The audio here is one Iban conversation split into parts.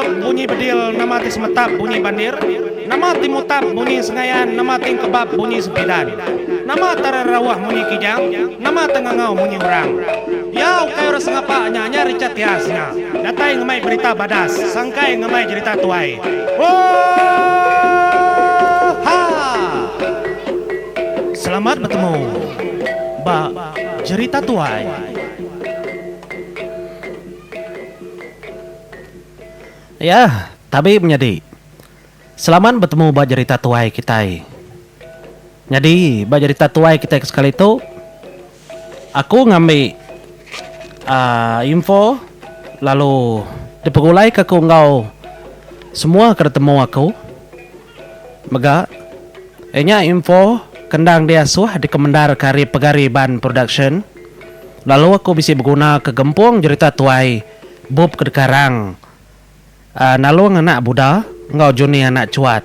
letup bunyi bedil, nama ti semetap bunyi bandir, nama ti mutap bunyi sengayan, nama ti engkebap bunyi sempidan. Nama tererauh munyi kijang, nama tengangau munyi orang. Iya ukai orang sengapa nya nya Richard Tias nya. Datai ngemai berita badas, sangkai ngemai jerita tuai. Oohaa! Selamat betemu ba Jerita Tuai. Ya, tabi menyadi. Selamat betemu ba Jerita Tuai kitai. Nyadi ba Jerita Tuai kitai ke sekali tu, aku ngambi uhh info lalu dipegulaika aku enggau semua ke ditemu aku mega iya nya info ke endang diasuh dikemendarka ari Pegari Iban Production lalu aku bisi begunaka gempung Jerita Tuai bup ke dikarang Nalong anak Buda enggau Juni anak Chuat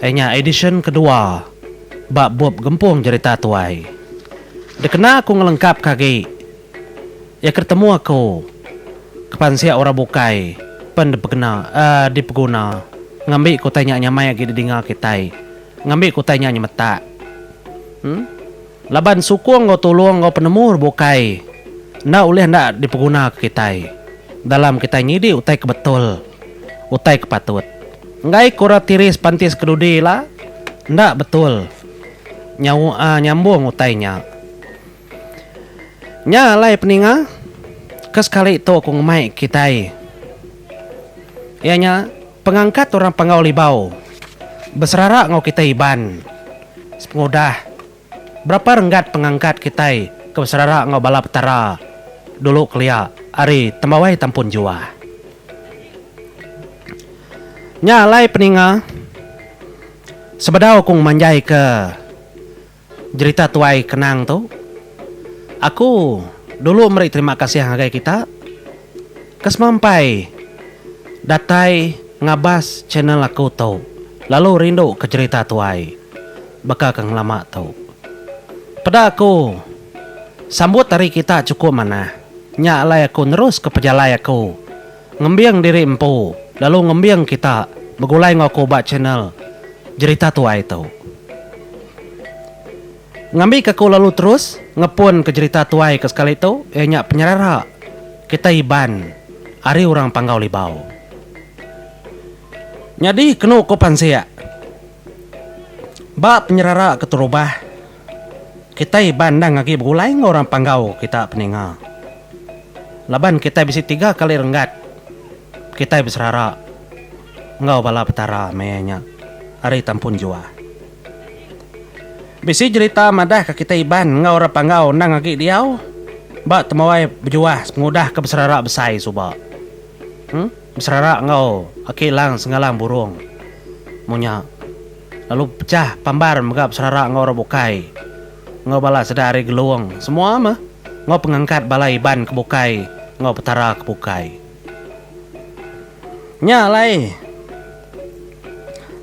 iya nya edisyen kedua ba bup Gempung Jerita Tuai. Dikena aku ngelengkapka agi iya ke ditemu aku ke pansik orang bukai pen dipegena dipeguna ngambika utai nya nyamai agi didinga kitai ngambika utai nya nyemetak. Em. Laban sukung enggau tulung enggau penemu orang bukai enda ulih enda dipegunaka kitai dalam kitai nyidi utai ke betul, utai ke patut. Enggai ke orang tiris pantis ke dudi ila enda betul nyau nyambung utai nya. Nya alai peninga ke sekali tu aku ngemai kitai iya nya pengangkat orang Panggau Libau beserara enggau kitai Iban sepengudah Berapa renggat pengangkat kitai ke beserara enggau bala Petara dulu kelia ari Tembawai Tampun Juah. Nya alai peninga sebedau aku ngemanjaika jerita tuai kenang tu, aku dulu meri terima kasih ngagai kita ke semampai datai ngabas channel aku tu lalu rindu ke jerita tuai. Baka ke ngelama tu. Peda aku, sambut ari kita chukup manah. Nya alai aku neruska pejalai aku ngembing diri empu lalu ngembing kita begulai enggau aku ba channel Jerita Tuai tu. Ngambika aku lalu terus ngepunka jerita tuai ke sekali tu iya nya penyerara kitai Iban ari orang Panggau Libau. Nyadi kenu ku pansik. Ba penyerara keterubah, kitai Iban endang agi begulai enggau orang Panggau kita peninga. Laban kitai bisi tiga kali renggat kitai beserara enggau bala Petara maya nya ari Tampun Juah. Bisi jerita madahka kitai Iban enggau orang Panggau endang agi diau ba Tembawai Bejuah sepengudah ke beserara besai suba. Beserara enggau Aki Lang Sengalang Burung munya lalu pecah pambar mega beserara enggau orang bukai enggau bala sida ari Gelong semua meh enggau pengangkat bala Iban ke bukai enggau Petara ke bukai. Nya alai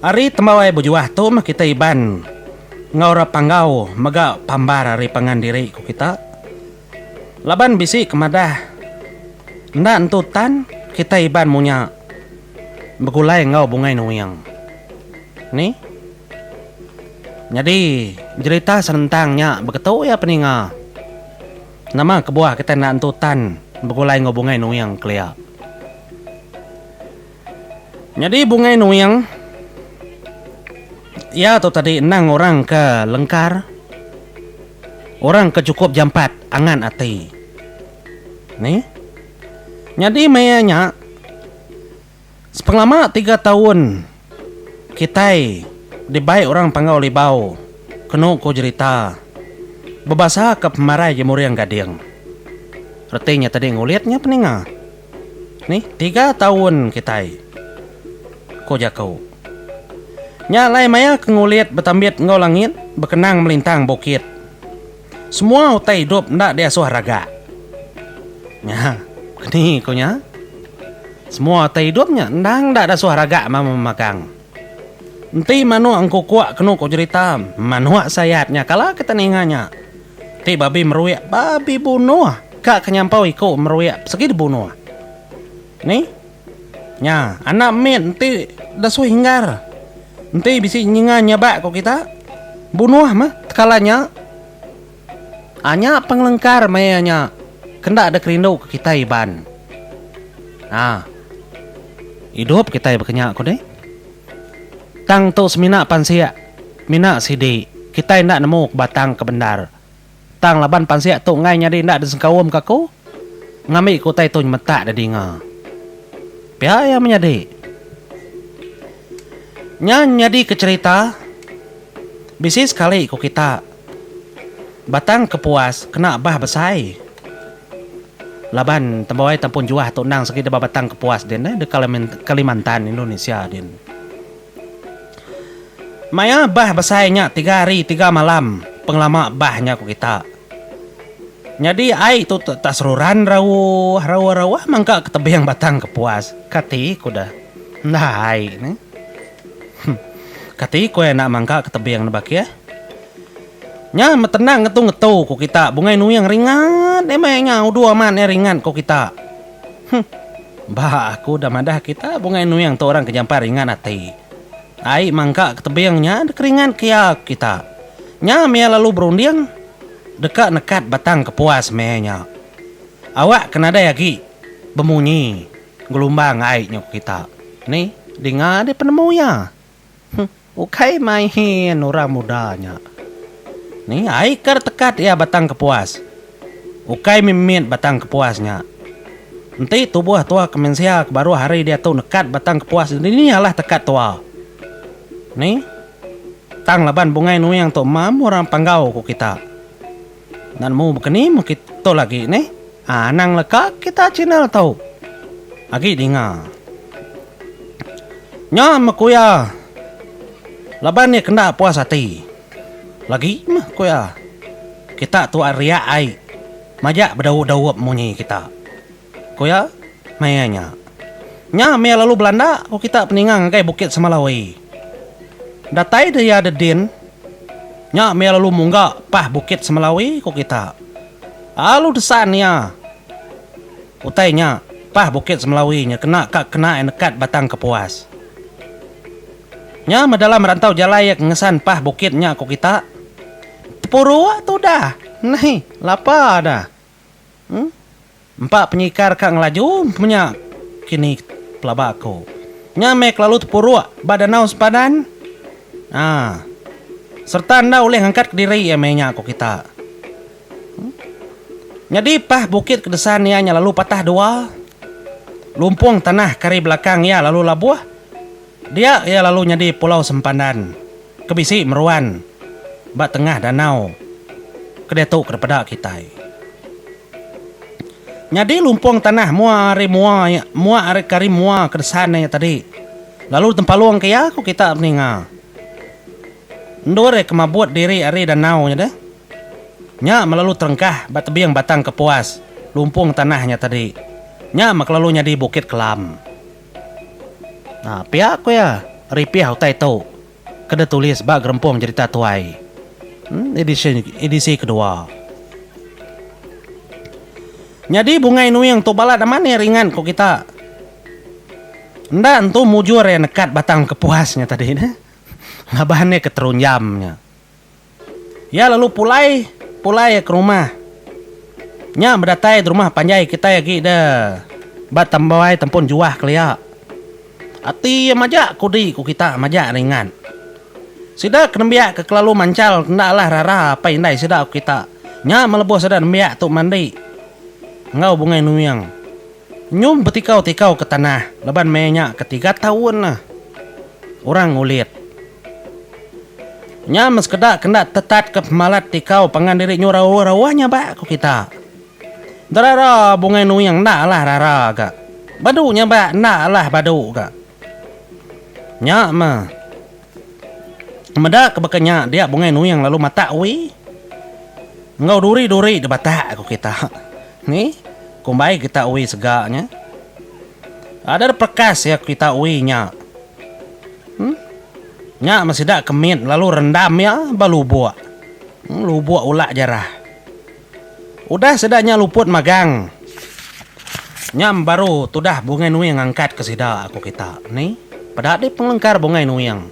ari Tembawai Bejuah tu meh kitai Iban enggau orang Panggau mega pambar ari pangan diri ku kita. Laban bisi ke madah enda entu tan kitai Iban munya begulai enggau Bungai Nuing. Ni? Nyadi jerita senentang nya beketu iya peninga. Nama kebuah kitai enda entu tan begulai enggau Bungai Nuing kelia. Nyadi Bungai Nuing iya tu tadi endang orang ke lengkar, orang ke chukup jampat angan ati. Nih. Nyadi maya nya sepengelama tiga taun kitai dibai orang Panggau Libau kenu ku jerita bebasa ke pemarai Jemuring Gading. Reti nya tadi ngulit nya peninga. Nih, tiga taun kitai, ku jaku. Nya alai maya ke ngulit betambit enggau langit, bekenang melintang bukit. Semua utai idup enda diasuh ragak. Nya, keni ku nya? Semua utai idup nya endang enda diasuh ragak memagang. Enti manuk engkukuk kenu ku jerita, manuk sayat nya kala kita ninga nya. Ti babi meruik, babi bunuh. Ka ke nyampau iku meruik segi dibunuh. Ni? Nya, anak mit enti dasuh inggar. Enti bisi nyinga nyabak ko kita, bunuh meh tekala nya. Aa nya pengelengkar maya nya kenda dek rindu ke kitai Iban. Aa. Idup kitai baka nya ko deh. Tang tu semina pansik, mina sidi, kitai enda nemu ke batang ke bendar. Tang laban pansik tu enggai nyadi enda disengkaum ke aku, ngambi ke utai tu nyemetak didinga. Pia iya menyadi. Nya nyadi ke cherita, bisi sekali ku kita, Batang Kepuas kena bah besai. Laban tembawai Tampun Juah tu endang segi deba Batang Kepuas din eh, de Kalimantan, Indonesia din. Maya bah besai nya tiga hari tiga malam pengelama bah nya ku kita. Nyadi ai tu tak seruran rauh rauh rauh mangka ke tebing Batang Kepuas. Kati ku deh. Enda ai ne. Kati ku iya enda mangka ke tebing ne bakih. Nya metenang ngetu ngetu ku kita Bungai Nuing ringat emai nya udu amat iya ringat ku kita. Huh. Ba aku udah madah kita Bungai Nuing tu orang ke jampat ringat ati. Ai mangka ke tebing nya deka ringat ke iya kita. Nya mih iya lalu berunding deka nekat Batang Kepuas meh nya. Awak ke nadai agi bemunyi gelumbang ai nya ku kita. Ni dinga deh penemu iya. Huh. Ukai main orang muda nya. Ni ai ke tekat iya Batang Kepuas. Ukai mimit Batang Kepuas nya. Enti tubuh tua ke mensia ke baruh hari diatu nekat Batang Kepuas dini alah tekat tua. Ni tang laban Bungai Nuing tu mam orang Panggau ku kita. Enda nemu baka ni meh tu lagi nih. Anang leka kita channel tu. Agi dinga. Nya meh ku iya. Laban iya kenda puas ati. Lagi meh ku iya. Kita tu riak ai. Majak bedaup-daup munyi kita. Ku iya, maya nya. Nya mih lalu belanda ku kita peninga ngagai Bukit Semalawi. Datai deh iya dedin, nya mih lalu mungga pah Bukit Semalawi ku kita. Alu desan iya. Utai nya, pah Bukit Semalawi nya kena ka kena iya nekat Batang Kepuas. Nya meh dalam rantau jalai iya ke ngesan pah bukit nya ku kita. Tepuruk tudah. Neh, lapa dah. Em. Empa penyikar ka ngelaju menya kini pelaba aku. Nya meh kelalu tepuruk ba danau sempadan. Aa. Sereta enda ulih ngangkat kediri iya meh nya ku kita. Em. Nyadi pah bukit kedesan iya nya lalu patah dua. Lumpung tanah ke ari belakang iya lalu labuh. Dia iya lalu nyadi pulau sempadan ke bisi meruan ba tengah danau ke diatu ke dipeda kitai. Nyadi lumpung tanah mua ari mua iya mua ari ke ari mua ke desan iya tadi lalu ditempalung ke iya ku kita peninga. Endur iya ke mabut diri ari danau nya deh. Nya melalu terengkah ba tebing Batang Kepuas lumpung tanah nya tadi. Nya meh kelalu nyadi Bukit Kelam. Nah, pia ku iya, ripih utai tu ke ditulis ba gerempung jerita tuai edisi edisi kedua. Nyadi Bungai Nuing tu balat amat nih ringan ku kita. Enda entu mujur iya nekat Batang Kepuas nya tadi neh. Laban iya ke terunjam nya. Iya lalu pulai, pulai iya ke rumah. Nya bedatai di rumah panjai kitai agi de ba Tambai Tempun Juah kelia. Ati iya majak kudi ku kita majak ringat. Sida ke nembiak ke kelalu manchal enda alah rara apai indai sida ku kita. Nya melebuh sida nembiak tu mandi enggau Bungai Nuing. Nyum betikau-tikau ke tanah laban maya nya ke tiga taun lah orang ngulit. Nya meh sekeda ke enda tetat ke pemalat tikau pangan diri nyu rauh-rauh nya ba ku kita. Derara Bungai Nuing enda alah rara ga. Badu nya ba enda alah badu ga. Nya meh. Meda ke baka nya dia Bungai Nuing lalu matak wi enggau duri-duri dibatak ku kita. Ni kumbai kita wi sega nya. Ada perekas iya ku kita wi nya. Em. Nya meh sida ke mit lalu rendam iya ba lubuk. Lubuk ulak jarah. Udah sida nya luput magang. Nya baru tudah Bungai Nuing ngangkat ke sida ku kita. Ni, peda dih pengelengkar Bungai Nuing.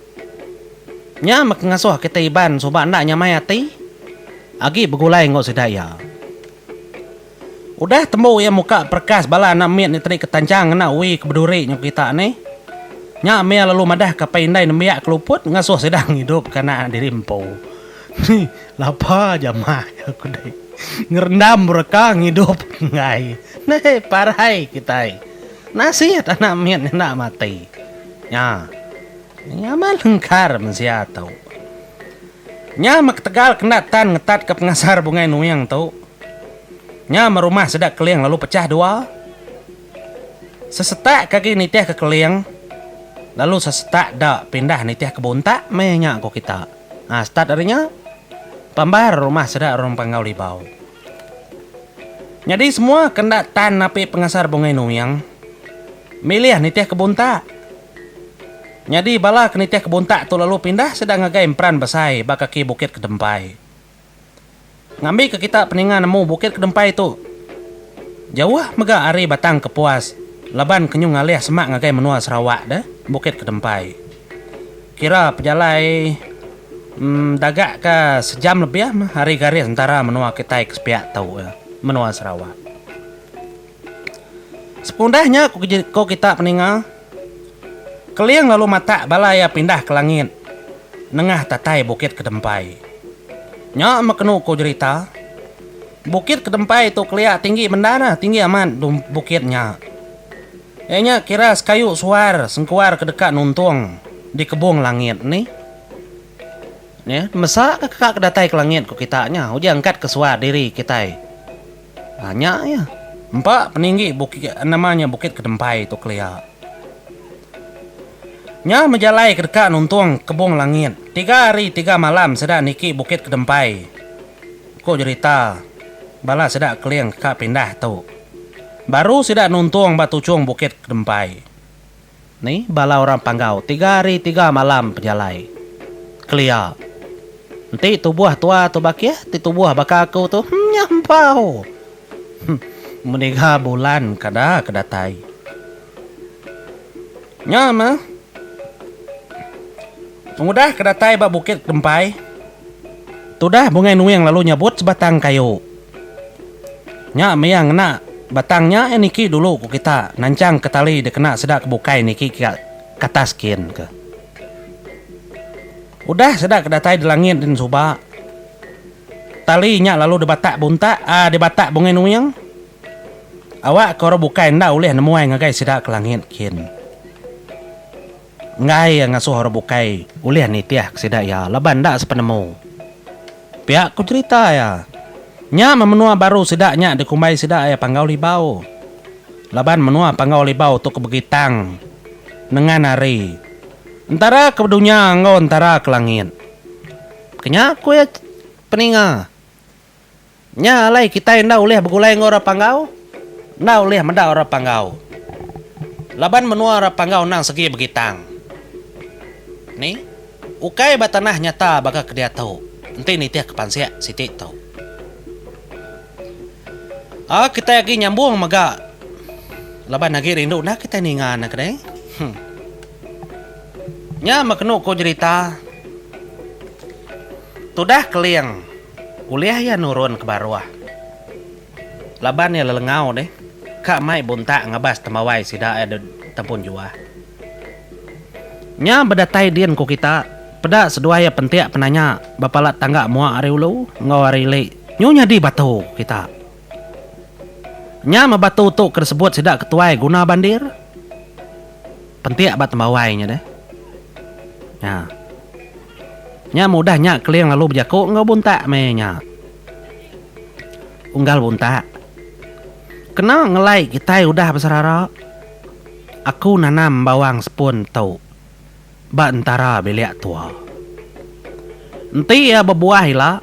Nya meh ke ngasuh kitai Iban suba enda nyamai ati agi begulai enggau sida iya. Udah tembu iya muka perekas bala anak mit nya tadi ke tanchang ngena wi ke beduri nya ku kita ni. Nya meh iya lalu madah ke apai indai nembiak ke luput ngasuh sida ngidup ke anak diri empu. Ni lapa jamah nya ku dei. Ngerendam reka ngidup enggai. Neh parai kitai. Nasit anak mit nya enda mati. Nya. Nya meh lengkar mensia tu. Nya meh ketegal ke enda tan ngetatka pengasar Bungai Nuing tu. Nya meh rumah sida Keling lalu pechah dua. Sesetak ke agi nitihka Keling lalu sesetak da pindah nitihka Buntak meh nya ku kita. Ha start ari nya pambar rumah sida orang Panggau Libau. Nyadi semua ke enda tan napi pengasar Bungai Nuing milih nitihka Buntak. Nyadi bala ke nitihka Buntak tu lalu pindah sida ngagai emperan besai ba kaki Bukit Kedempai. Ngambika kita peninga nemu Bukit Kedempai tu jauh mega ari Batang Kepuas laban ke nyu ngalih semak ngagai menua Sarawak deh Bukit Kedempai. Kira pejalai emm daga ka sejam lebih meh ari garis entara menua kitai ke sepiak tu menua Sarawak. Sepengudah nya ku kita peninga, Keling lalu matak bala iya pindah ke langit nengah tatai Bukit Kedempai. Nya meh kenu ku jerita, Bukit Kedempai tu kelia tinggi bendar, tinggi amat bukit nya. Iya nya kira sekayu suar sengkuar ke deka nuntung di kebung langit nih. Mesa ke ka ke datai ke langit ku kita nya uji angkat ke suar diri kitai. Ha nya iya. Empa peninggi bukit nama nya Bukit Kedempai tu kelia. Nya mejalai ke deka nuntung kebung langit. Tiga hari tiga malam sida niki Bukit Kedempai. Ku jerita bala sida Keling ka pindah tu. Baru sida nuntung ba tuchung Bukit Kedempai. Ni bala orang Panggau tiga hari tiga malam pejalai. Kelia. Enti tubuh tua tu bakih ti tubuh baka aku tu hmm nya empau. Hmm meniga bulan kada ke datai. Nya meh. Pengudah ke datai ba Bukit Kempai, tudah Bungai Nuing lalu nyabut sebatang kayu. Nya meh iya ngena batang nya iya niki dulu ku kita nanchang ke tali dikena sida ke bukai niki ke atas kin ke. Udah sida ke datai di langit din suba, tali nya lalu dibatak buntak aaa dibatak Bungai Nuing. Awak ke orang bukai enda ulih nemuai ngagai sida ke langit kin. Enggai iya ngasuh orang bukai ulih nitih ke sida iya laban enda sepenemu. Pia ku cherita iya. Nya meh menua baru sida nya dikumbai sida iya Panggau Libau. Laban menua Panggau Libau tu ke begitang nengan hari entara ke dunya enggau entara ke langit. Kenya ku iya peninga. Nya alai kitai enda ulih begulai enggau orang Panggau, enda ulih meda orang Panggau. Laban menua orang Panggau endang segi begitang. Ni, ukai ba tanah nyata baka ke diatu enti nitihka pansik siti tu. Aa kitai agi nyambung mega laban agi rindu enda kitai ninga ne kedai. Huh. Nya meh kenu ku jerita tudah Keling. Ulih iya nurun ke baruh. Laban iya lelengau deh, ka mai buntak ngabas tembawai sida iya Tampun Juah. Nya bedatai din ku kita, peda seduai iya pentik penanya ba pala tangga mua ari ulu enggau ari ili nyu nyadi batu ku kita. Nya meh batu tu ke disebut sida ketuai guna bandir. Pentik ba tembawai nya deh. Nya. Nya mudah nya Keling lalu bejaku enggau Buntak meh nya. Unggal Buntak. Kena ngelai kitai udah beserara, aku nanam bawang sepun tu ba entara bilik tua. Enti iya bebuah ila,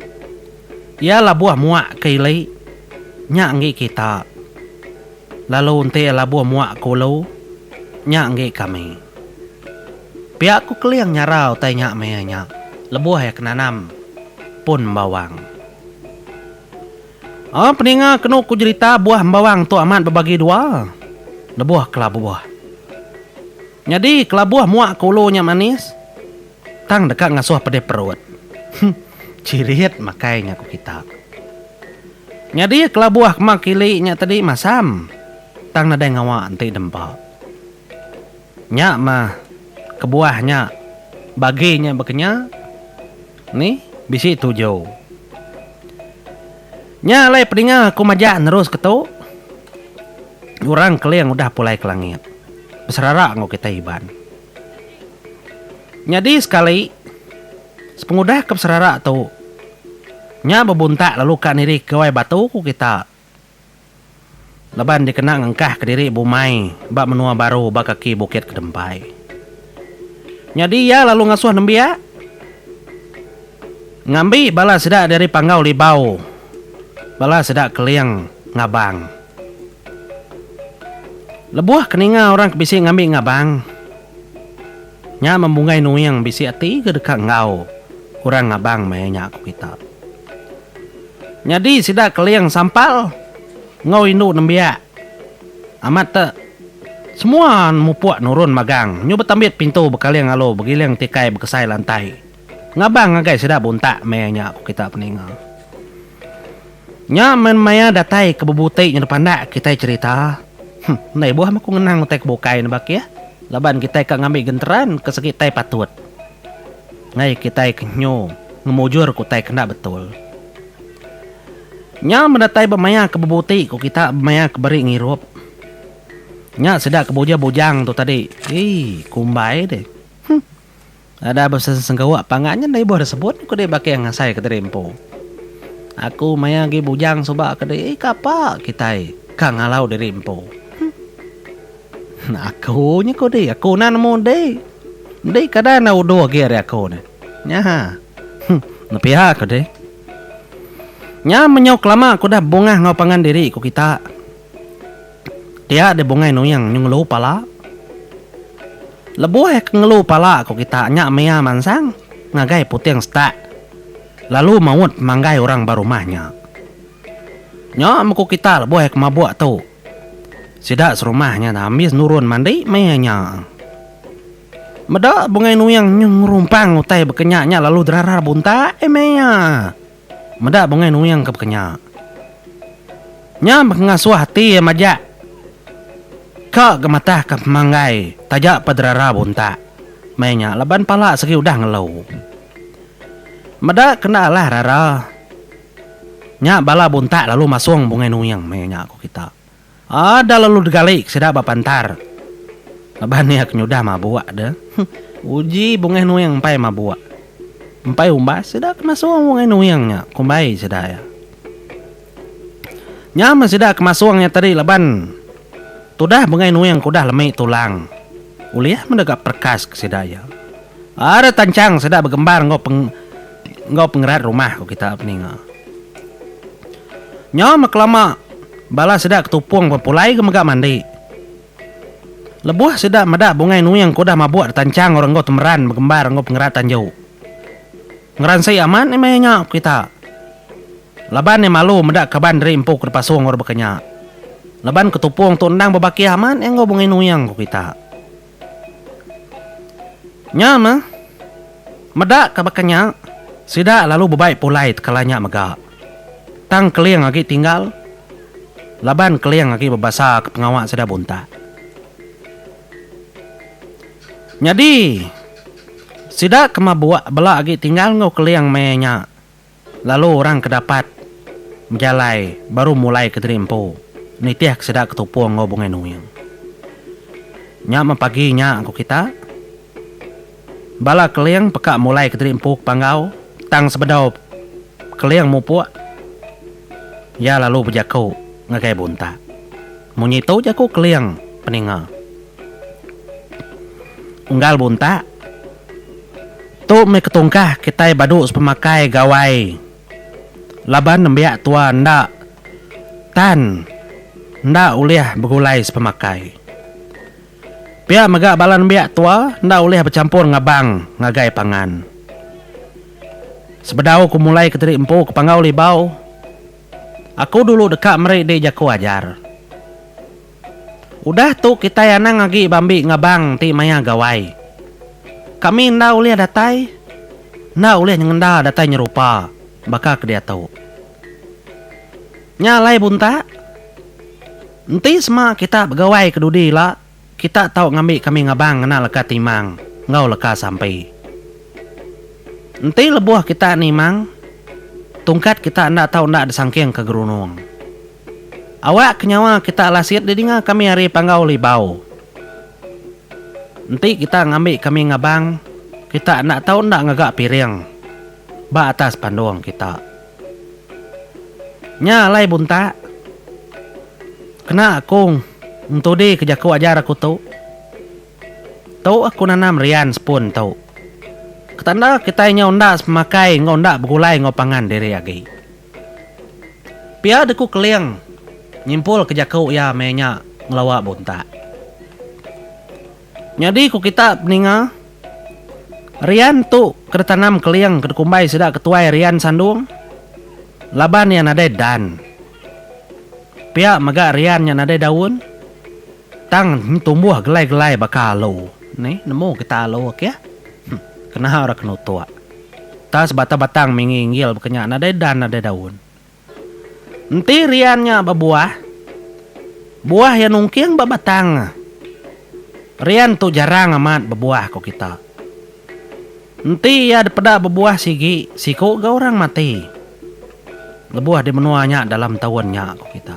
iya labuh muak ke ili nya enggi kita. Lalu enti iya labuh muak ke ulu, nya enggi kami. Pia ku Keling nyara utai nya maya nya lebuh iya ke nanam pun embawang. Aa peninga kenu ku jerita buah embawang tu amat bebagi dua. Lebuh kelabuh. Nyadi kelabuh muak ke ulu nya manis tang deka ngasuh pedih perut. Huh, chirit makai nya ku kita. Nyadi kelabuh kema kili nya tadi masam tang nadai ngawa enti dempa. Nya mah kebuah nya bagi nya bekenya nih bisi tuju. Nya alai peninga aku majak nerus ke tu. Orang Keling udah pulai ke langit beserara enggau kitai Iban. Nyadi sekali sepengudah ke beserara tu nya bebuntak lalu ka niri ke Gawai Batu ku kita laban dikena ngengkah kediri bumai ba menua baru ba kaki Bukit Kedempai. Nyadi iya lalu ngasuh nembiak ngambi bala sida dari Panggau Libau bala sida Keling ngabang. Lebuh ke ninga orang ke bisi ngambi ngabang, nya membunggai Nuing bisi ati ke deka enggau orang ngabang maya nya ku kita. Nyadi sida Keling sampal enggau indu nembiak amat te semua mupuk nurun magang nyu betambit pintu bekaling alu begiling tikai bekesai lantai ngabang ngagai sida buntak maya nya ku kita peninga. Nya men maya datai ke bebuti nyadi pandak kitai cherita. Huh, enda ibuh meh aku ngenang utai ke bukai ne bakih laban kitai ka ngambi genteran ke segi tai patut. Enggai kitai ke nyu ngemujur ke utai ke enda betul. Nya men datai ba maya ke bebuti ku kita ba maya ke beri ngirup. Nya sida ke bujang-bujang tu tadi. Ii, kumbai deh. Huh. Ada besenggawa pangan nya enda ibuh disebut ku dek bakih ngasai ke diri empu. Aku maya agi bujang suba ke dek kapa kitai ka ngalau diri empu. Huh. Aku nya ku dek aku enda nemu dek. Dek kada enda udu agi ari aku neh. Nya. Huh. Ne pia ku dek. Nya menyau kelama ku udah bungah enggau pangan diri ku kita. Dia deh Bungai Nuing nyu ngelu pala. Lebuh iya ke ngelu pala ku kita nya mia mansang ngagai puting setak lalu maut pemanggai orang ba rumah nya. Nya meh ku kita lebuh iya ke mabuk tu. Sida serumah nya ambis nurun mandi meh iya nya. Meda Bungai Nuing nyu ngerumpang utai baka nya nya lalu derarar buntak meh iya. Meda Bungai Nuing ke baka nya. Nya meh ngasuh ati iya majak ka ga matah ka pemanggai taja pa derara buntak meh nya laban pala segi udah ngelu. Meda kenda alah rara nya bala buntak lalu masung Bungai Nuing meh nya ku kita. Ada lalu digali ke sida ba pantar. Laban iya ke nyudah mabuk deh. Uji Bungai Nuing empai mabuk. Empai umbas sida ke masung Bungai Nuing nya kumbai sida iya. Nya meh sida ke masung nya tadi laban tudah Bungai Nuing ke udah lemi tulang. Ulih meh deka perekas ke sida iya. Ada tanchang sida begembar enggau peng enggau pengerat rumah ku kita peninga. Nyau meh kelama bala sida ketupung pepulai ga mega mandi. Lebuh sida meda Bungai Nuing ke udah mabuk ditanchang orang enggau temeran begembar enggau pengerat tanju. Ngeransi amat nih maya nya ku kita. Laban iya malu meda kaban diri empu ke dipasung orang baka nya. Laban ketupung tu endang bebakih amat iya enggau Bungai Nuing ku kita. Nya meh. Meda ka baka nya, sida lalu bebai pulai tekala nya mega. Tang Keling agi tinggal laban Keling agi bebasa ke pengawa sida buntak. Nyadi, sida ke mabuk bela agi tinggal enggau Keling maya nya. Lalu orang ke dapat bejalai baru mulai ke diri empu nitih ke sida Ketupung enggau Bungai Nuing. Nya meh pagi nya ku kita. Bala Keling peka mulai ke diri empu ke Panggau tang sebedau Keling mupuk iya lalu bejaku ngagai Buntak. Munyi tu jaku Keling peninga. Unggal Buntak. Tu meh ketungkah kitai badu sepemakai gawai laban nembiak tua enda tan enda ulih begulai sepemakai. Pia mega bala nembiak tua enda ulih bechampur ngabang ngagai pangan. Sebedau ku mulai kediri empu ke Panggau Libau, aku dulu deka meri di jaku ajar. Udah tu kitai anang agi bambi ngabang ti maya gawai. Kami enda ulih datai, enda ulih nyengenda datai nyerupa baka ke diatu. Nya alai buntak, enti sema kita begawai ke dudi ila, kita tau ngambi kami ngabang ngena leka timang enggau leka sampi. Enti lebuh kita nimang, tungkat kita enda tau enda disangkingka gerunung. Awak ke nyawa kita lasit didinga kami ari Panggau Libau. Enti kita ngambi kami ngabang, kita enda tau enda ngaga piring ba atas pandung kita. Nya alai buntak, kena aku entudi ke jaku ajar aku tu. Tu aku nanam rian sepun tu. Ketanda kitai nyau enda sepemakai enggau enda begulai enggau pangan diri agi. Pia deku Keling nyimpul ke jaku iya meh nya ngelawa buntak. Nyadi ku kita peninga, rian tu ke ditanam Keling ke dikumbai sida ketuai rian sandung laban iya nadai dan. Pia mega rian nya nadai daun tang tumbuh gelai-gelai baka alu. Nih nemu kita alu akih. Kena orang kenutuk. Ta sebatang-batang minggi inggil baka nya nadai dan nadai daun. Enti rian nya bebuah, buah iya nungking ba batang. Rian tu jarang amat bebuah ku kita. Enti iya dipeda bebuah sigi, siku ga orang mati lebuh di menua nya dalam taun nya ku kita.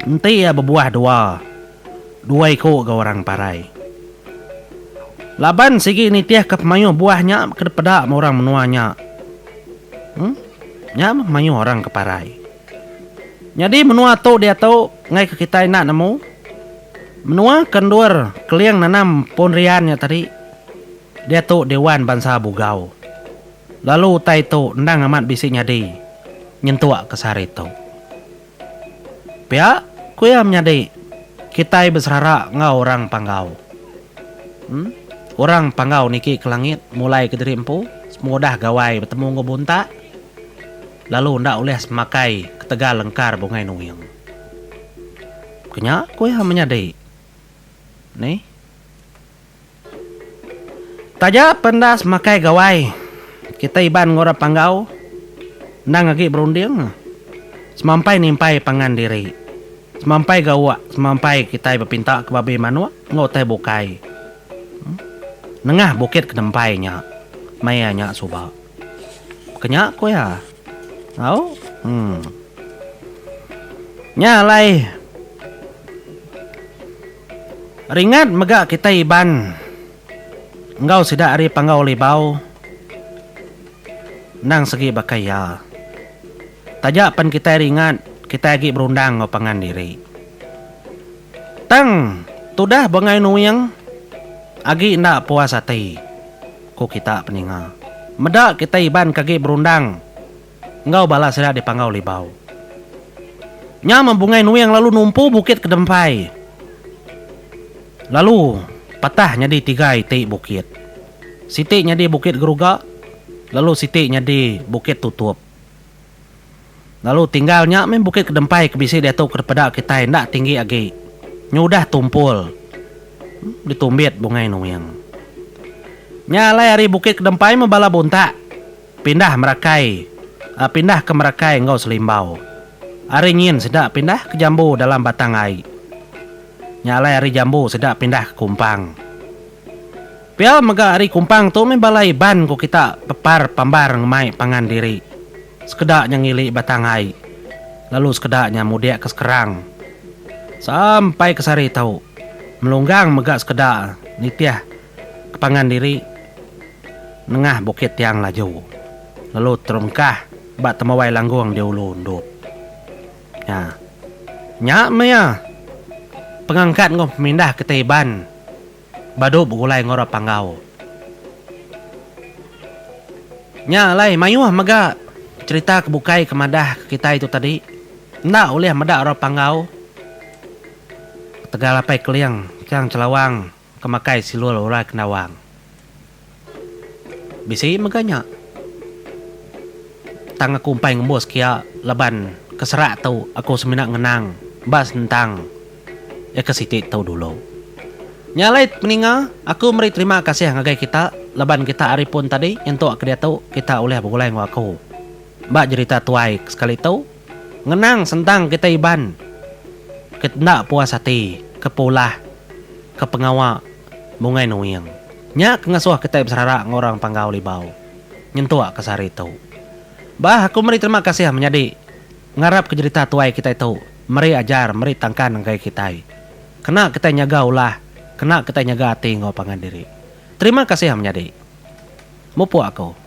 Enti iya bebuah dua, dua iku ga orang parai. Laban sigi nitihka pemayuh buah nya ke dipeda orang menua nya. Em, nya meh mayuh orang ke parai. Nyadi menua tu diatu enggai ke kitai enda nemu. Menua ke endur Keling nanam pun rian nya tadi diatu diwan bansa Bugau. Lalu utai tu endang amat bisi nyadi nyentuk ke sehari tu. Pia, ku iya menyadi, kitai beserara enggau orang Panggau. Em, orang Panggau niki ke langit mulai kediri empu sepengudah gawai betemu enggau buntak lalu enda ulih semakai ketegal lengkar Bungai Nuing. Kenya, ku iya menyadi. Nih. Taja pendas makai gawai, kitai Iban enggau orang Panggau endang agi berunding semampai nimpai pangan diri. Semampai gawa, semampai kitai bepinta ke babi manuk enggau utai bukai nengah bukit Kenempai nya maya nya suba. Kenya ku iya. Au. Em. Nya alai. Ringat mega kitai Iban enggau sida ari Panggau Libau endang segi baka iya. Taja pen kitai ringat, kitai agi berundang enggau pangan diri. Tang tudah Bungai Nuing agi enda puas ati, ku kita peninga. Meda kitai Iban ke agi berundang enggau bala sida di Panggau Libau. Nya meh Bungai Nuing lalu numpu Bukit Kedempai. Lalu patah nyadi tiga iti bukit. Siti nyadi Bukit Geruga lalu siti nyadi Bukit Tutup. Lalu tinggal nya meh Bukit Kedempai ke bisi diatu ke dipeda kitai enda tinggi agi. Nyudah tumpul ditumbit Bungai Nuing. Nya alai ari Bukit Kedempai meh bala buntak. Pindah Merakai Pindah ke Merakai enggau Selimbau. Ari nyin sida pindah ke Jambu dalam Batang Ai. Nya alai ari Jambu sida pindah ke Kumpang. Pia mega ari Kumpang tu meh bala Iban ku kita pepar pambar ngemai pangan diri. Sekeda nya ngili Batang Ai lalu sekeda nya mudik ke Sekerang. Sampai ke sehari tu melunggang mega sekeda nitih ke pangan diri. Nengah Bukit Tiang Laju lalu terengkah ba Tembawai Langgung di Ulu Undup. Nya. Nya meh iya. Pengangkat enggau pemindah kitai Iban badu begulai enggau orang Panggau. Nya alai mayuh mega cherita ke bukai ke madah ke kitai tu tadi enda ulih meda orang Panggau ketegal apai Keling Chang Chelawang Ke makai silul urai kendawang. Bisi mega nya. Tang aku empai ngembus kia laban ke serak tu aku semina ngenang ba sentang. Iya ke siti tu dulu. Nya alai peninga, aku meri terima kasih ngagai kita laban kita ari pun tadi nyentuk ke diatu kita ulih begulai enggau aku ba jerita tuai ke sekali tu ngenang sentang kitai Iban ke enda puas ati ke peulah ke pengawa Bungai Nuing. Nya ke ngasuh kitai beserara enggau orang Panggau Libau nyentuk ke sehari tu. Bah aku meri terima kasih menyadi ngarap ke jerita tuai kitai tu meri ajar meri tangkan ngagai kitai. Kena kitai nyaga ulah kena kitai nyaga ati enggau pangan diri. Terima kasih menyadi. Mupuk aku.